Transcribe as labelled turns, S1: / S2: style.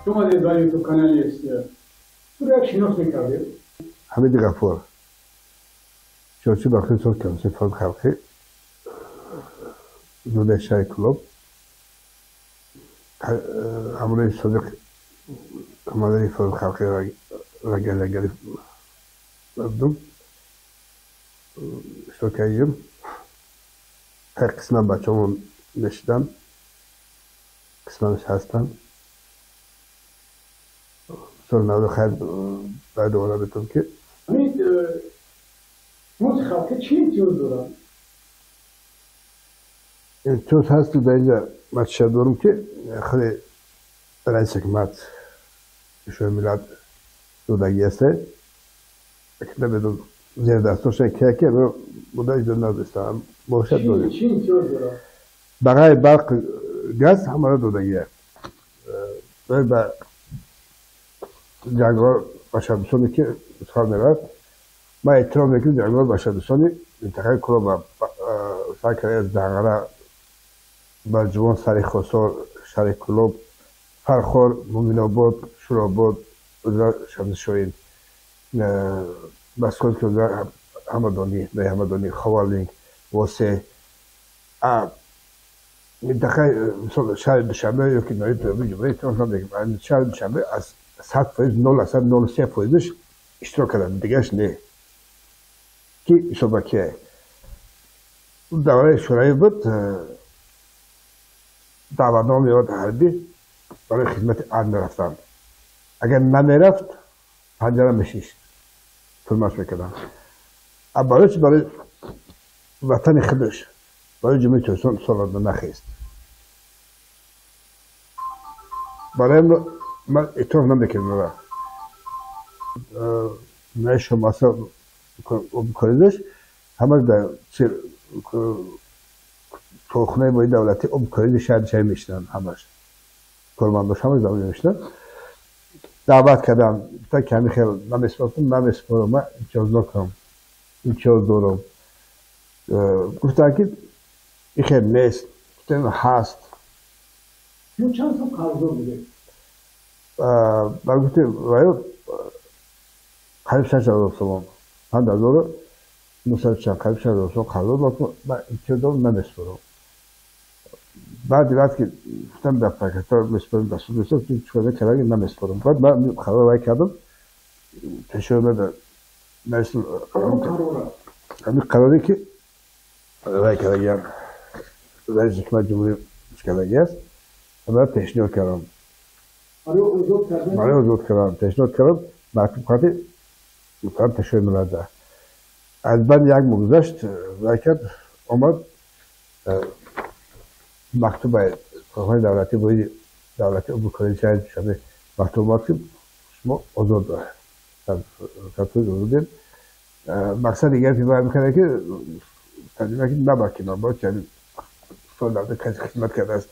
S1: Омадед ба Ютуб канали Экстра. Туро як шинос мекардед?
S2: Ҳамиди Ғафур, сиёсӣ бахши соз комиссияи фонд халқӣ, зодаи шаҳри Кӯлоб, ҳамроҳи собиқ командири фонд халқӣ Рагалиагарӣ будум, иштирок кардем. Ҳар қисман бачаҳомон мешиданд, қисманаш ҳастанд. Соли 95 баъд оварда метавон ки
S1: Ҳамид, фонди халқӣ чӣ имтиёз дорад?
S2: Имтиёз ҳаст, дар инҷа ман чиша дорам, ки худи раиси ҳукумат, Пешвои миллат додагӣ ҳасте, намедонам зердастоша кия ки буда, иҷоза надостам бошад, додем.
S1: Чӣ имтиёз дорад?
S2: Ба ғайри барқ, газ ҳамаро додагия. Ба ҷангҳо башардӯстоне ки сухан меравад, ман эътироф мекунам, ҷангҳои башардӯстони минтақаи Кӯлоб сар карда аз Данғара, Балҷувон, Сари Хосор, шаҳри Кӯлоб, Фархор, Муминобод, Шӯробод, Шамсишоин, Баскон, ки Ҳамадонӣ, Ҳамадонӣ, Ховалинг, Восе, минтақаи, мисол, шаҳри Душанбе ёки ноҳияи Тоёби Ҷумҳурӣ эътироф намекунам. Шаҳри Душанбе аз 100%, 0,03%-аш иштирок карданд, дигараш не. Ки ҳисоба кия? Давраи Шӯравӣ буд, даъватнома меомад ҳарбӣ, барои хизмати армия рафтанд. Агар намерафт, панҷара мешишт, тӯрмаш мекарданд. Барои чи? Барои ватани худаш, барои Ҷумҳурии Тоҷикистон солона нахест. Барои ман эътироф намекардам. Наи шомаса обкоризаш ҳамаш дар корхонаи мои давлатӣ обкоризи шаҳри шаҳр мешинанд, ҳамаш кормандош ҳамаш дар онҷо мешинанд. Даъват кардам, гуфтанд ки ҳамин хел намеспорам, намеспорам, ман имтиёзнокам, имтиёз дорам. Гуфтанд ки ин хел нест, гуфтем ҳаст.
S1: Шумо чанд сол қарздор будед?
S2: Ба гуфти ваё, қариб 6000 сомон, 5900 чанд, қариб 6000 сомон қарздор будам. Ман имтиёз дорам, намеспорам. Баъди вақт ки гуфтам ба прокуратура месупорам, ба суд месупорам, чикор кардам, намеспорам. Баъд ман қарор вай кардам, пешвои ман навиштам ҳамин қароре ки вай кардагиам, раиси ҳукумати ҷумҳурӣ кардагӣ аст, ман пешниҳод кардам. Барои озод кардам пешниҳод кардам, мактуб хати муҳтарам пешвои миллат. Аз баъди як моҳ гузашт, вай кард, омад мактуба корхонаи давлатӣ, воҳиди давлатии обукории шаҳри Душанбе, мактуб омад ки шумо озод озодед. Мақсади гапи вай мекарда ки таҷриба ки набар ки ман бояд соли 90 касе хизмат кардааст.